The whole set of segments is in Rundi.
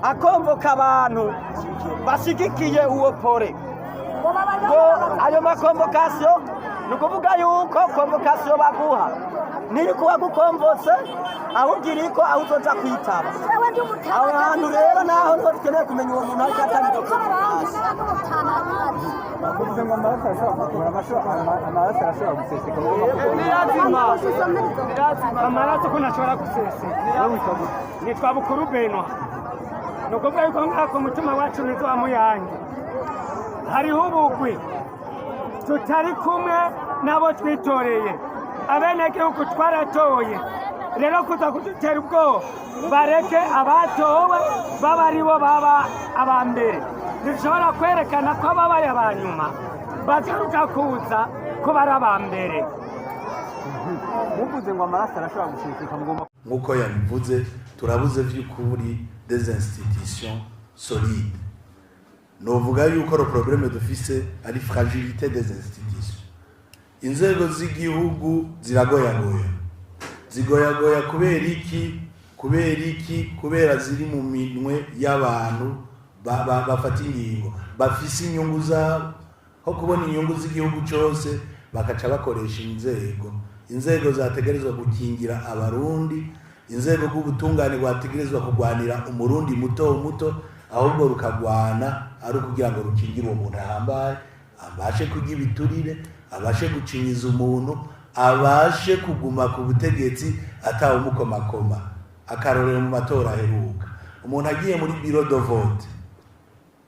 Akonvoka abantu bashigikiye uwo pore ngo ayo ma convocations, ni ukuvuga yuko convocation baguha ntiri kuba gukomvotse, ahubwo iriko aho uzoja kwitaba. Aho hantu rero naho niho dukeneye kumenya uwo muntu ariko atanga izo convocation. Bavuze ngo amaraso arashobora kugura amaraso arashobora guseseka mugomba. Amaraso ko ntashobora guseseka. Nitwa Bukuru Benwa. Ni ukuvuga yuko ngaha ku mutima wacu nitwa Muyange hariho ubugwi tutari kumwe n'abo twitoreye. Abenegihugu twaratoye, rero kuza kudutera ubwoba, bareke abatowe baba aribo baba aba mbere. Ntidushobora kwerekana ko ababaye aba nyuma bagaruka kuza ko bari aba mbere. Muvuze ngo amaraso arashobora guseseka mugomba. Nk'uko yabivuze, turabuze vy'ukuri des institutions solides. Novuga yuko le problème dufise ari fragilité des institutions. Inzego z'igihugu ziragoyagoya, zigoyagoya kubera iki? Kubera iki? Kubera ziri mu minwe y'abantu bafata ingingo bafise inyungu zabo, ho kubona inyungu z'igihugu cyose bakaca bakoresha inzego. Inzego zategerezwa gukingira Abarundi, inzego rw'ubutungane rwategerezwa kurwanira Umurundi muto muto, ahubwo rukagwana ari ukugira ngo rukingire uwo muntu ahambaye, abashe kurya ibiturire, abashe gucinyiza umuntu, abashe kuguma ku butegetsi atawumukomakoma. Akarorero, mu matora aheruka, umuntu agiye muri bureau de vote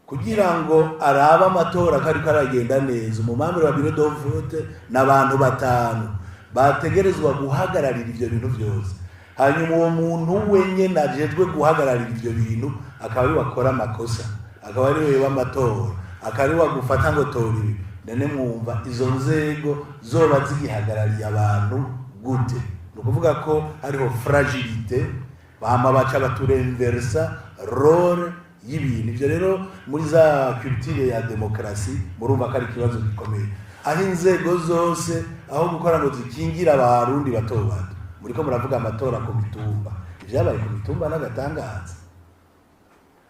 kugira ngo arabe amatora ko ariko aragenda neza, umu membre wa bureau de vote n'abantu batanu bategerezwa guhagararira ivyo bintu vyose. Hanyuma uwo muntu wenyene ajejwe guhagararira ivyo bintu akaba ari wakora amakosa, akaba ari we w'amatora, akaba ari wagufata ngo tora ibi. None mwumva izo nzego zoba zigihagarariye abantu gute? Ni ukuvuga ko hariho fragilité. Bama baca baturenversa rôle y'ibintu. Ivyo rero muri za culture ya demokarasi murumva ko ari ikibazo gikomeye, aho inzego zose aho gukora ngo zikingire Abarundi bato bato. Muriko muravuga amatora ku mitumba, ivyabaye ku mitumba n'agatangaza,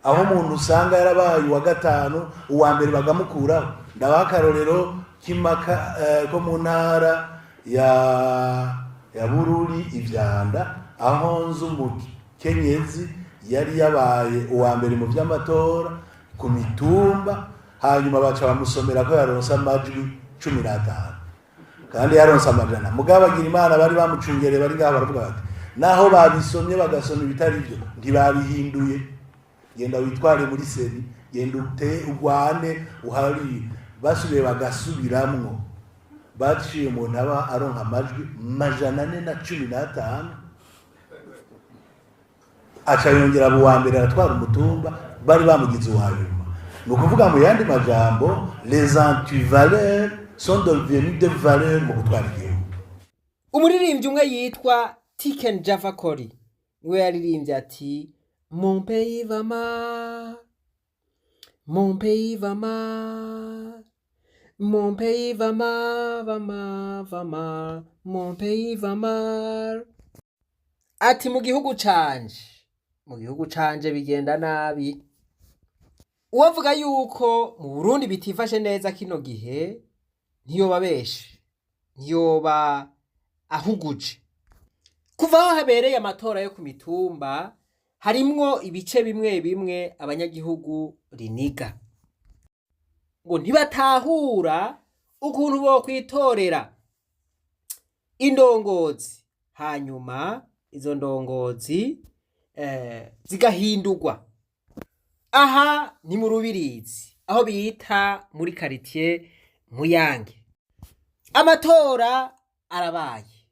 aho umuntu usanga yarabaye uwa gatanu, uwa mbere bagamukuraho. Ndabaha akarorero k'imaka ko mu ntara ya Bururi, Ivyanda, aho nzi umukenyezi yari yabaye uwa mbere mu vy'amatora ku mitumba, hanyuma baca bamusomera ko yaronse amajwi 15 kandi yaronse 100. Mugabo agira Imana, bari bamucungereye bari ngaho baravuga bati naho babisomye bagasoma ibitari byo, ntibabihinduye, genda witware muri CENI, genda ute ugwane uharire. Basubiye bagasubiramwo, baciye umuntu aba aronka amajwi 415, aca yongera aba uwa mbere, aratwara umutumba bari bamugize uwa nyuma. Ni ukuvuga mu yandi majambo, les antivaleurs sont devenues des valeurs mu gutwara igihugu. Umuririmbyi umwe yitwa Tiken Jah Fakoly niwe yaririmbye ati: "Mon pays va mal, mon pays va mal, mon pays va mal, va mal, va mal, mon pays va mal." Ati mu gihugu canje, mu gihugu canje bigenda nabi. Uwavuga yuko mu Burundi bitifashe neza kino gihe ntiyoba benshi, ntiyoba ahuguje. Kuva aho habereye amatora yo ku mitumba, harimwo ibice bimwe bimwe abanyagihugu riniga ngo ntibatahura ukuntu bokwitorera indongozi, hanyuma izo ndongozi zigahindurwa. Aha ni mu Rubirizi, aho bita muri quartier Muyange. Amatora arabaye,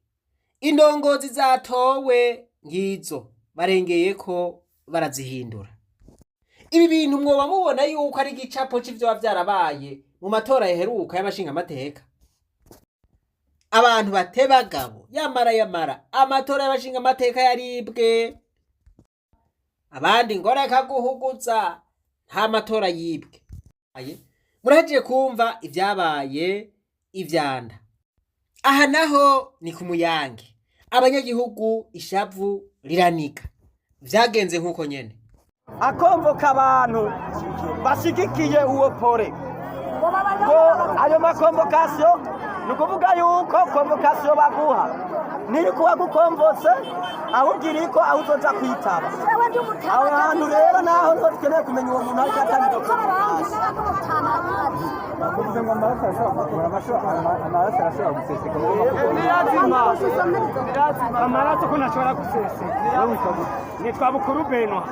indongozi zatowe ngizo, barengeye ko barazihindura. Ibi bintu mwoba mubona yuko ari igicapo c'ivyoba vyarabaye mu matora yaheruka y'abashingamateka. Abantu batebagabo, yamara yamara amatora y'abashingamateka yaribwe, abandi ngo reka guhuguza, nta matora yibwe. Aye, murahejeje kumva ivyabaye Ivyanda, aha naho ni ku Muyange. Abanyagihugu ishavu riraniga, vyagenze nk'uko nyene. Akonvoka abantu bashigikiye uwo pore ngo ayo ma convocations, ni ukuvuga yuko convocation baguha ntiri kuba gukomvotse, ahubwo iriko aho uzoja kwitaba. Aho hantu rero naho niho dukeneye kumenya uwo muntu ariko atanga izo convocation. Bavuze ngo amaraso arashobora kuvura amaraso arashobora guseseka, mugomba kuvuga. Amaraso ko ntashobora guseseka. Wowe witwa gute? Nitwa Bukuru Benwa.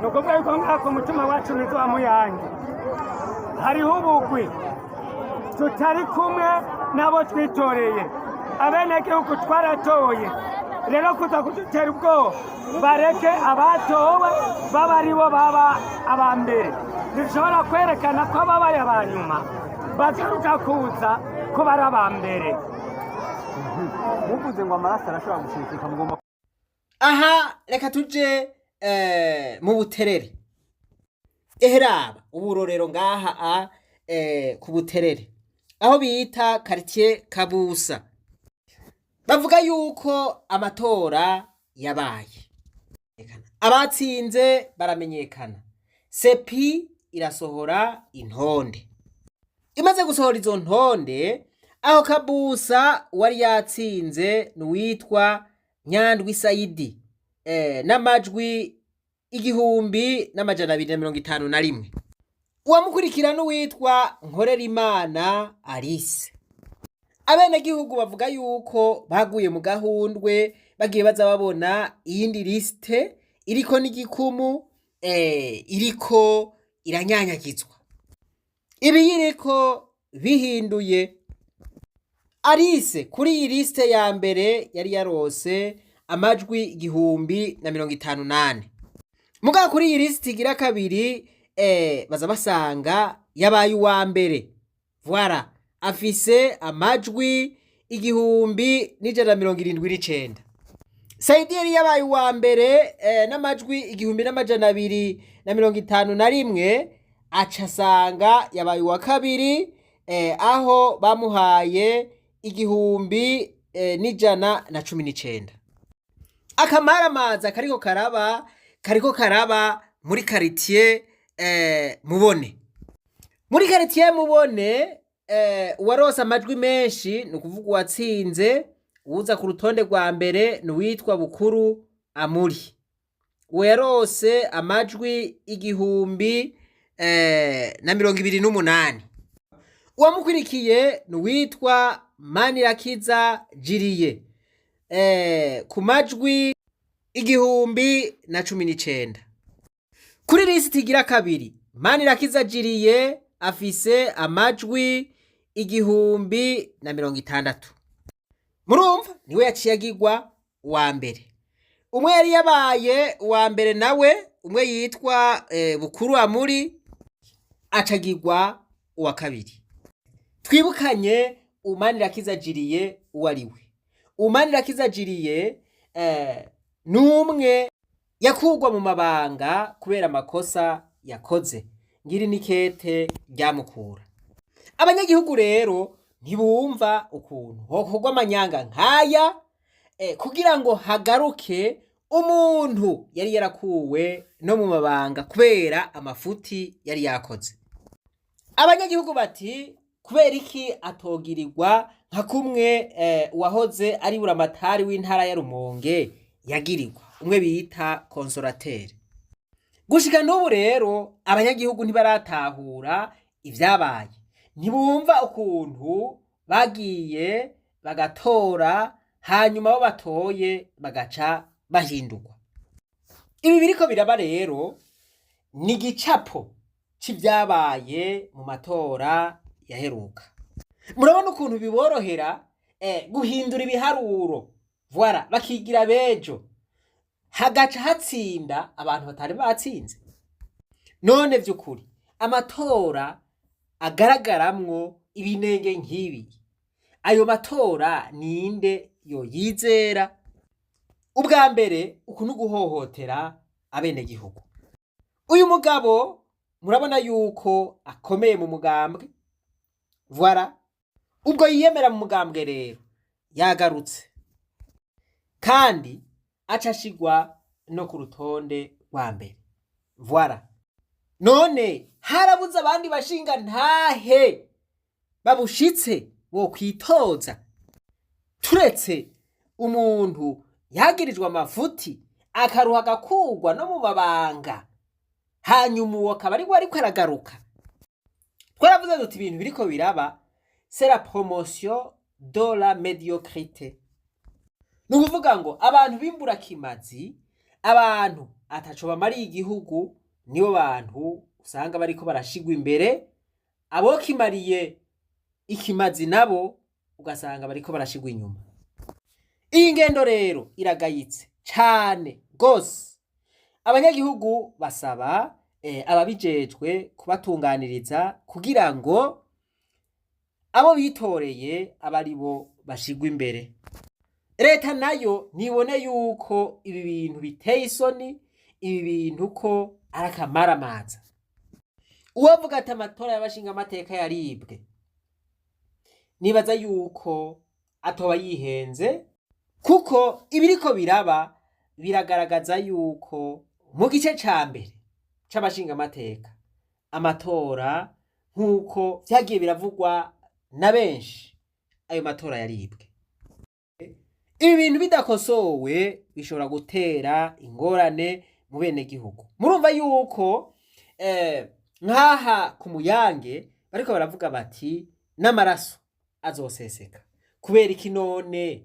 Ni ukuvuga yuko ngaha ku mutima wacu nizo wa Muyange hariho ubugwi tutari kumwe n'abo twitoreye. Abenegihugu twaratoye, rero kuza kudutera ubwoba, bareke abatowe baba aribo baba aba mbere. Ntidushobora kwerekana ko ababaye aba nyuma bagaruka kuza ko bari aba mbere. Muvuze ngo amaraso arashobora guseseka, mugomba Aha reka tuje mu Buterere. Eheraba uburorero ngaha ku Buterere aho bita quartier Kabusa, bavuga yuko amatora yabaye, abatsinze baramenyekana. CEPI irasohora intonde. Imaze gusohora izo ntonde, aho Kabusa wari yatsinze ni uwitwa Nyandwi Sayidi n'amajwi 1251. Uwamukurikira n'uwitwa Nkorerimana Alice. Abenegihugu bavuga yuko baguye mu gahundwe, bagiye baza babona iyindi liste iriko n'igikumu, iriko iranyanyagizwa, ibiyiriko bihinduye. Alice kuri iyi liste ya mbere yari yarose amajwi 1054, mugabo kuri iyi lisite igira kabiri baza basanga yabaye uwa mbere. Voilà, afise amajwi 1179. Saidi yari yabaye uwa mbere n'amajwi 1251, aca asanga yabaye uwa kabiri, aho bamuhaye 1119. Akamaramaza kariko karaba muri quartier Mubone. Muri quartier Mubone, uwarose amajwi menshi, ni ukuvuga uwatsinze, uwuza ku rutonde rwa mbere ni uwitwa Bukuru Amuri. Uwo yarose amajwi 1028. Uwamukurikiye ni uwitwa Manirakiza Jiriye ku majwi 1019. Kuri lisiti igira kabiri, Manirakiza Jiriye afise amajwi 1060. Murumva niwe yaciye agirwa uwa mbere. Umwe yari yabaye uwa mbere nawe umwe yitwa Bukuru Amuri acagirwa uwa kabiri. Twibukanye Umanirakiza Jiriye uwo ari we. Umanirakiza Jiriye ni umwe yakurwa mu mabanga kubera amakosa yakoze. Ngiri n'ikete ryamukura. Abanyagihugu rero ntibumva ukuntu hokorwa amanyanga nk'aya kugira ngo hagaruke umuntu yari yarakuwe no mu mabanga kubera amafuti yari yakoze. Abanyagihugu bati: "Kubera iki atogirirwa nka kumwe uwahoze ari buramatari w'intara ya Rumonge yagirirwa, umwe bita Consolateur?" Gushika n'ubu rero abanyagihugu ntibaratahura ivyabaye, ntibumva ukuntu bagiye bagatora, hanyuma abo batoye bagaca bahindurwa. Ibi biriko biraba rero ni igicapo c'ivyabaye mu matora yaheruka. Murabona ukuntu biborohera guhindura ibiharuro, voilà, bakigira bejo, hagaca hatsinda abantu batari batsinze. None vy'ukuri amatora agaragaramwo ibinenge nk'ibi, ayo matora ninde yoyizera? Ubwa mbere, uku ni uguhohotera abenegihugu. Uyu mugabo murabona yuko akomeye mu mugambwe, voilà, ubwo yiyemera mu mugambwe rero yagarutse kandi aca ashigwa no ku rutonde rwa mbere. Voilà. None harabuze abandi bashinga ntahe babushitse bo kwitoza, turetse umuntu yagirijwe amafuti akaruha agakugwa no mu mabanga, hanyuma uwo akaba ariko aragaruka? Twaravuze duti ibintu biriko biraba, c'est la promotion de la médiocrité. Ni ukuvuga ngo abantu b'imburakimazi, abantu ataco bamariye igihugu, nibo bantu usanga bariko barashigwa imbere. Abokimariye ikimazi nabo ugasanga bariko barashigwa inyuma. Iyi ngendo rero iragayitse cane gose. Abanyagihugu basaba ababijejwe kubatunganiriza kugira ngo abo bitoreye abe ari bo bashigwa imbere. Leta nayo nibone yuko ibi bintu biteye isoni, ibi bintu ko ari akamaramaza. Uwavuga ati amatora y'abashingamateka yaribwe, nibaza yuko atoba yihenze, kuko ibiriko biraba biragaragaza yuko mu gice ca mbere c'abashingamateka amatora, nk'uko vyagiye biravugwa na benshi, ayo matora yaribwe. Ibi bintu bidakosowe bishobora gutera ingorane mu benegihugu. Murumva yuko nk'aha ku Muyange bariko baravuga bati n'amaraso azoseseka. Kubera iki none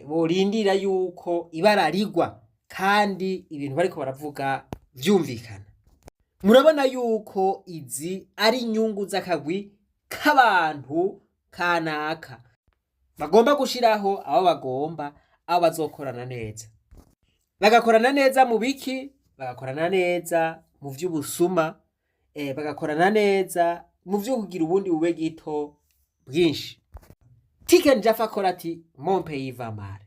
borindira yuko ibara rigwa kandi ibintu bariko baravuga vyumvikana? Murabona yuko izi ari inyungu z'akagwi k'abantu kanaka bagomba gushiraho abo bagomba, abo bazokorana neza. Bagakorana neza mu biki? Bagakorana neza mu vy'ubusuma, bagakorana neza mu vyo kugira ubundi bube gito bwinshi. Tiken Jaffa akora ati: "Mon pays va mal,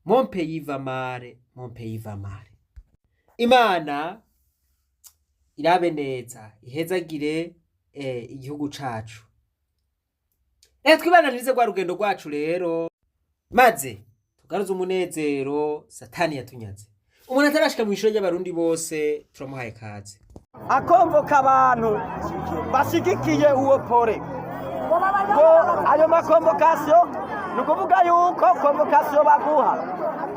mon pays va mal, mon pays va mal." Imana irabe neza, ihezagire igihugu cacu. Reka twibandanirize rwa rugendo rwacu rero, maze tugaruze umunezero Satani yatunyaze. Umuntu atarashika mw'ishure ry'Abarundi bose, turamuhaye kaze. Akomvoka abantu bashigikiye uwo pore ngo ayo ma convocations, ni ukuvuga yuko convocation baguha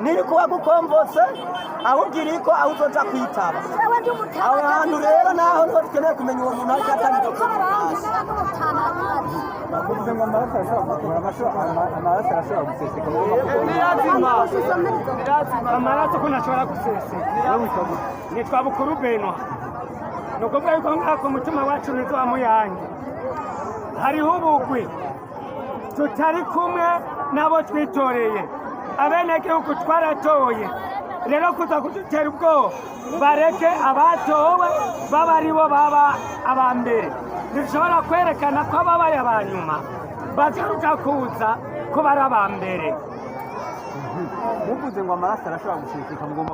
ntiri kuba gukomvotse, ahubwo iriko aho uzoja kwitaba. Aho hantu rero naho niho dukeneye kumenya uwo muntu ariko atanga izo convocation. Bavuze ngo amaraso arashobora kuvura amaraso arashobora guseseka mu Amaraso ko ntashobora guseseka. Nitwa Bukuru Benwa. Ni ukuvuga yuko ngaha ku mutima wacu nizo wa Muyange hariho ubugwi tutari kumwe n'abo twitoreye. Abenegihugu twaratoye, rero kuza kudutera ubwoba, bareke abatowe baba aribo baba aba mbere. Ntidushobora kwerekana ko ababaye aba nyuma bagaruka kuza ko bari aba mbere. Muvuze ngo amaraso arashobora guseseka, mugomba